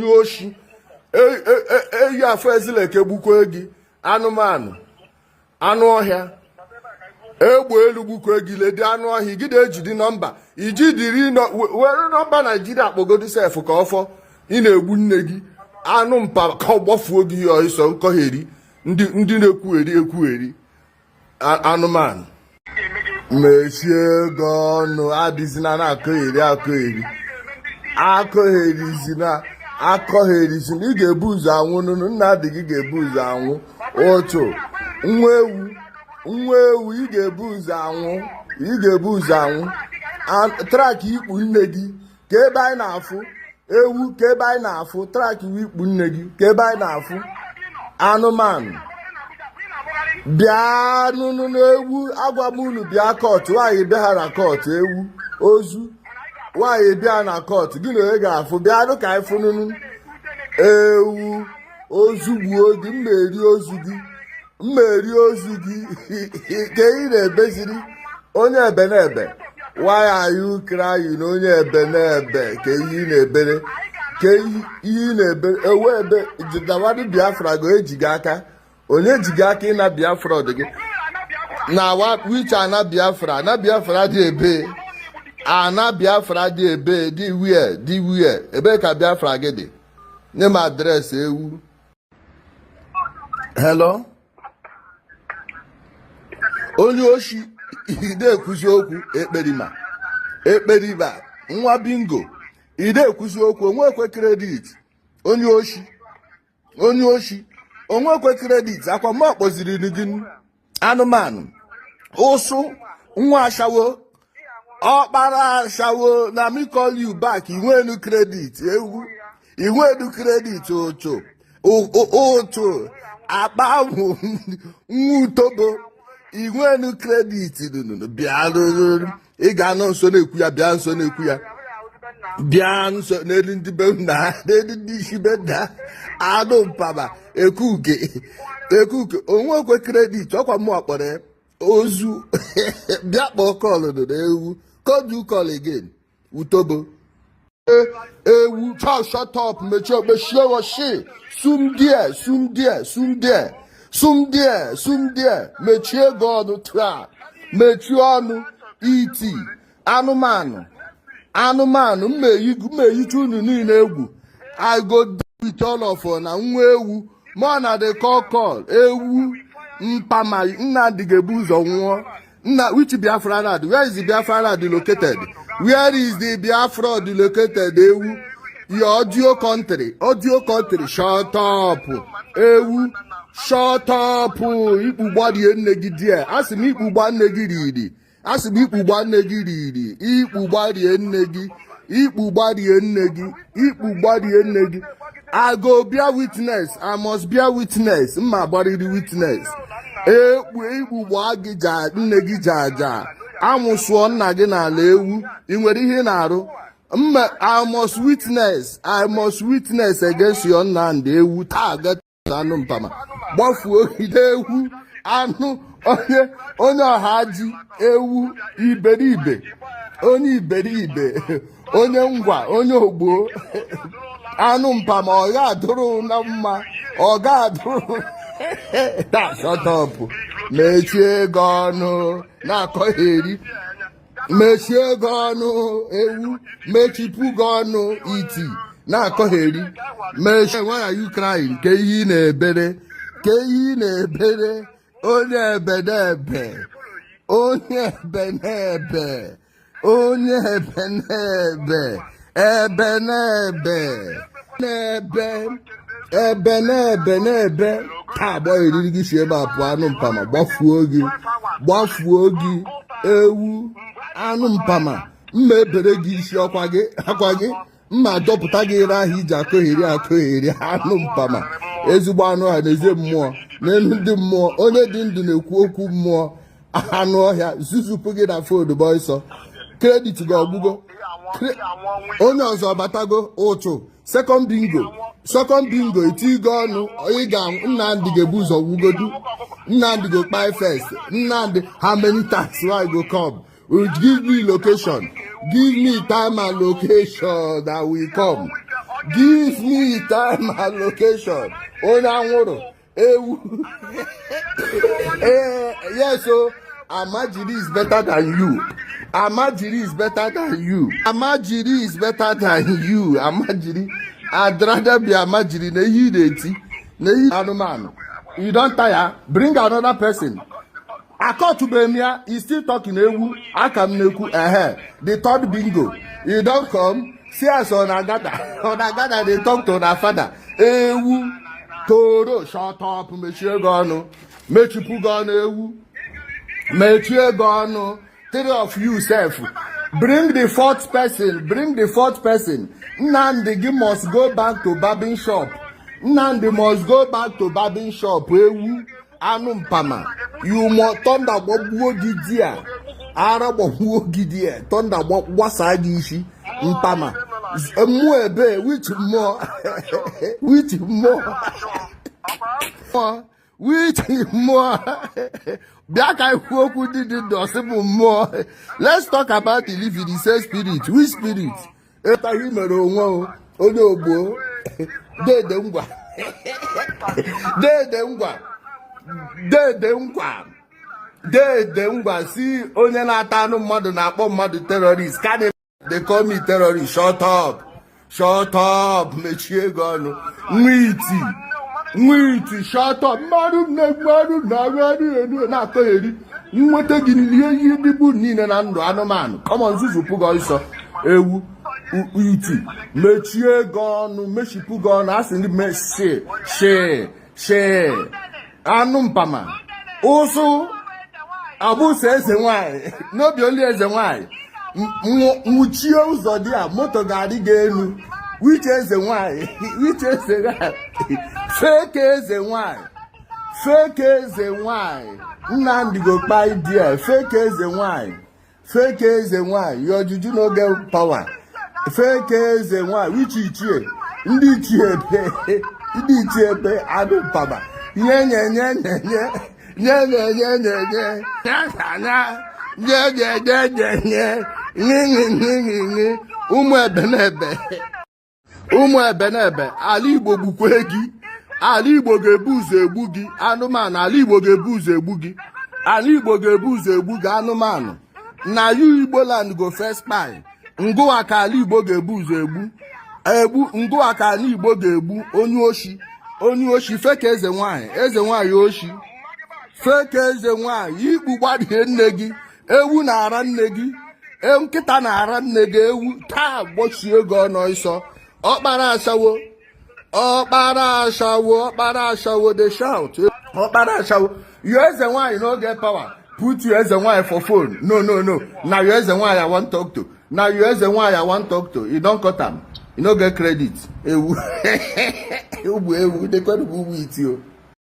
Onye oshi, eyi afọ ezileke gbukwe gị. Anụmanụ, anụ ọhịa, egbe elu gbukwe gị. Ledi anụ ọhịa gị na-ejidi nọmba iji dịrị were nọmba Naijiria kpọgodi sef ka ọfọ ị na-egbu nne gị. Anụ mpa ka ọ gbafuo gị ọsọ. Nkọgheri ndị na-ekwugheri ekwugheri. Anụmanụ, mechie ego ọnụ. Adịzina na-akọgheri akọgheri, akọgherizina, akọgherizina. Ị ga-ebu ụzọ anwụ nụnụ. Nna dị gị ga-ebu ụzọ anwụ. Otu nwa ewu, nwa ewu, ị ga-ebu ụzọ anwụ, ị ga-ebu ụzọ anwụ. Track ikpu nne gị ka ebe anyị na-afụ. Ewu, ka ebe anyị na-afụ track ikpu nne gị, ka ebe anyị na-afụ. Anụmanụ, bịa nụnụ n'ewu. Agwa m unu, bịa court. Nwaanyị bịa ha na court. Ewu, ozu nwaanyị, bịa na court. Gị na onye ga-afụ? Bịanụ ka anyị fụnụnụ. Ewu, ozu gbuo gị. Mma eri ozu gị, mma eri ozu gị. Ka ị na-ebeziri onye ebe na-ebe. Why are you crying? Onye ebe na-ebe, ka ihe ị na-ebere, ka ihe ị na-ebere. Ewu, ebe jidawadu Biafra go eji gị aka. Onye ji gị aka ịna Biafra? Ọdị gị na which ana Biafra? Ana Biafra dị ebe? Ana Biafra dị ebe? Dị where? Dị where? Ebe ka Biafra gị dị? Nye m address. Ewu, hello, onye oshi ide ekwuzi okwu. Ekperima, ekperima, nwa bingo ide ekwuzi okwu. Onwekwe credit. Onye oshi, onye oshi, onwekwe credit. Akwa mma kpọziri gị. Anụmanụ, ụsụ, nwa ashawo, ọkpara ashawo. Na me call you back. Inwenu credit. Ewu, inwenu credit. Ụtụ ụtụ akpa ahụ, nwa utobo, inwenu credit. Bịa, ị ga-anọ nso na-ekwu ya. Bịa nso na-ekwu ya. Bịa nso n'elu ndị be nna, n'elu ndị isi be nna. Anụ mpama, ekuke, ekuke, onwekwe credit. Ọkwa mmụọ kpọrọ ya ozu. Bịa kpọọ call na ewu. Call you, call again. Utobo, ewu, child, shut up. Mechie, mechie oshi. Sum die, sum die, sum die, sum die, sum die. Mechie gị ọnụ taa, mechie ọnụ. Iti anụmanụ, anụmanụ, mma eyicha unu niile egwu. I go with all of na nwa ewu mụ na the call call. Ewu mpama, Nnamdị ga-ebu ụzọ nwụọ. Nna, which Biafra land? Where is the Biafra land located? Where is the Biafra located? Ewu, your audio country, audio country. Shut up. Ewu, shut up. Ikpu gbarie nne gị die. Asị m ikpu gba nne gị riri. Asị m ikpu gba nne gị riri. Ikpu gbarie nne gị, ikpu gbarie nne gị, ikpu gbarie nne gị. I go bear witness. I must bear witness. Mma gbariri witness. Ekpu ikpu gbaa gị ja nne gị jaja. Amụsụọ nna gị n'ala. Ewu, ị nwere ihe ị na-arụ? Mma, I must witness. I must witness against your Nnamdi. Ewu, taa ga anụ mpama gbafuo gide. Ewu, anụ onye, onye ọha ji ewu iberibe, onye iberibe, onye ngwa, onye ogbo, anụ mpama. Ọ ga-adụrụ na mma, ọ ga-adụrụ na. Shut up, mechie ego ọnụ na-akọgheri. Mechie ego ọnụ. Ewu, mechipụ gị ọnụ. Iti na-akọgheri. Mechie. Why are you crying? Ke ihe ị na-ebere? Ke ihe ị na-ebere? Onye ebenebe, onye ebenebe, onye ebenebe, ebenebe n'ebe, ebe n'ebe n'ebe taa agba eriri gị si ebe a pụọ. Anụ mpama, gbafuo gị, gbafuo gị. Ewu, anụ mpama, mma ebere gị isi. Ọkwa gị, akwa gị, mma dọpụta gị ire ahụ iji akọgheri akọgheri. Anụ mpama, ezigbo anụ ọhịa n'ezie. Mmụọ n'elu ndị mmụọ, onye dị ndụ na-ekwu okwu mmụọ. Anụ ọhịa, zuzupụ gị na phone bọịsọ. Credit gị ọgwụgo. Onye ọzọ batago ụtụ. Second bingo, second bingo. Itigo ọnụ. Ị ga Nnamdị ga-ebu ụzọ gwugodu. Nnamdị go kpai first. Nnamdị, how many times I go come? Give me location, give me time and location that we come. Give me time and location. Onye anwụrụ ewu. Eh, yes o, Amajiri is better than you. Amajiri is better than you. Amajiri is better than you. Amajiri, I'd rather be Amajiri na ihe ị na-eti na ihe anụmanụ. You don tire? Bring another person. Akọtụbeghị m ya. He still talking. Ewu aka m na-ekwu. Ehe, the third bingo, you don come. See as ọ na-agada, ọ na-agada dey talk to na father. Ewu toro, shut up. Mechie gị ọnụ, mechipụ gị ọnụ. Ewu, mechie gị ọnụ. Three of you sef, bring the fourth person, bring the fourth person. Nnamdi gị must go back to barbing shop. Nnamdi must go back to barbing shop. Ewu anụ mpama, you must thunder gbagbuo gị di a, ara gbagbuo gị di a, thunder gbasaa gị isi mpama. Mmụọ ebe? Which mmụọ? Which mmụọ? Mmụọ, which mmụọ? Bịa ka ikwu okwu ndị dị ndụ. Ọsị bụ mmụọ. Let's talk about the living. He say spirit. Which spirit? Ịtaghị mere onwe o onye ogbo. Dede ngwa, dede ngwa, dede ngwa, dede ngwa. Si onye na-ata anụ mmadụ na-akpọ mmadụ terrorist. Ka they call me terrorist? Shut up, shut up. Mechie ego ọnụ, nwa iti, nwa iti. Shut up. Mmadụ nne, mmadụ na mmadụ elu na-akọgheri nweta gị ihe ihe ndị bụ niile na ndụ anụmanụ. Come on, zuzupụ gị ọsọ. Ewu iti, mechie gị ọnụ, mechipụ gị ọnụ. Asị ndị meshi shi shi anụ mpama ụsụ abụso eze nwanyị n'obi olu eze nwanyị. Nwụchie ụzọ dị a, moto ga-adị gị elu. Which eze nwanyị? Which eze nwanyị? Fake eze nwanyị, fake eze nwanyị. Nnamdi go kpai there. Fake eze nwanyị, fake eze nwanyị. Your juju no get power. Fake eze nwanyị. Which ichie? Ndị ichie ebe? Ndị ichie ebe? Anụ mpama. Nye nye nye nye nye nye nye nye nye nye nye nye nye nye nye nye nye nye nye nye. Ụmụ ebe na-ebe, ụmụ ebe na-ebe. Ala Igbo gbukwe gị. Ala Igbo ga-ebu ụzọ egbu gị, anụmanụ. Ala Igbo ga-ebu ụzọ egbu gị. Ala Igbo ga-ebu ụzọ egbu gị, anụmanụ. Na you Igbo land go first kpai. Ngụwa ka ala Igbo ga-ebu ụzọ egbu egbu. Ngụwa ka ala Igbo ga-egbu. Onye oshi, onye oshi. Fake eze nwanyị, eze nwanyị oshi. Fake eze nwanyị, ikpu gbarie nne gị. Ewu na-ara nne gị, nkịta na-ara nne gị. Ewu taa, gbochie gị ọnụ ịsọ. Ọkpara ashawo, ọkpara ashawo, ọkpara ashawo. Dey shout ọkpara ashawo. Your eze nwanyị no get power. Put your eze nwanyị for phone. No, no, no, na your eze nwanyị I wan talk to. Na your eze nwanyị I wan talk to. You don cut am. You no get credit. Ewu, ewu, ewu. Dekwanụ ugwu iti o.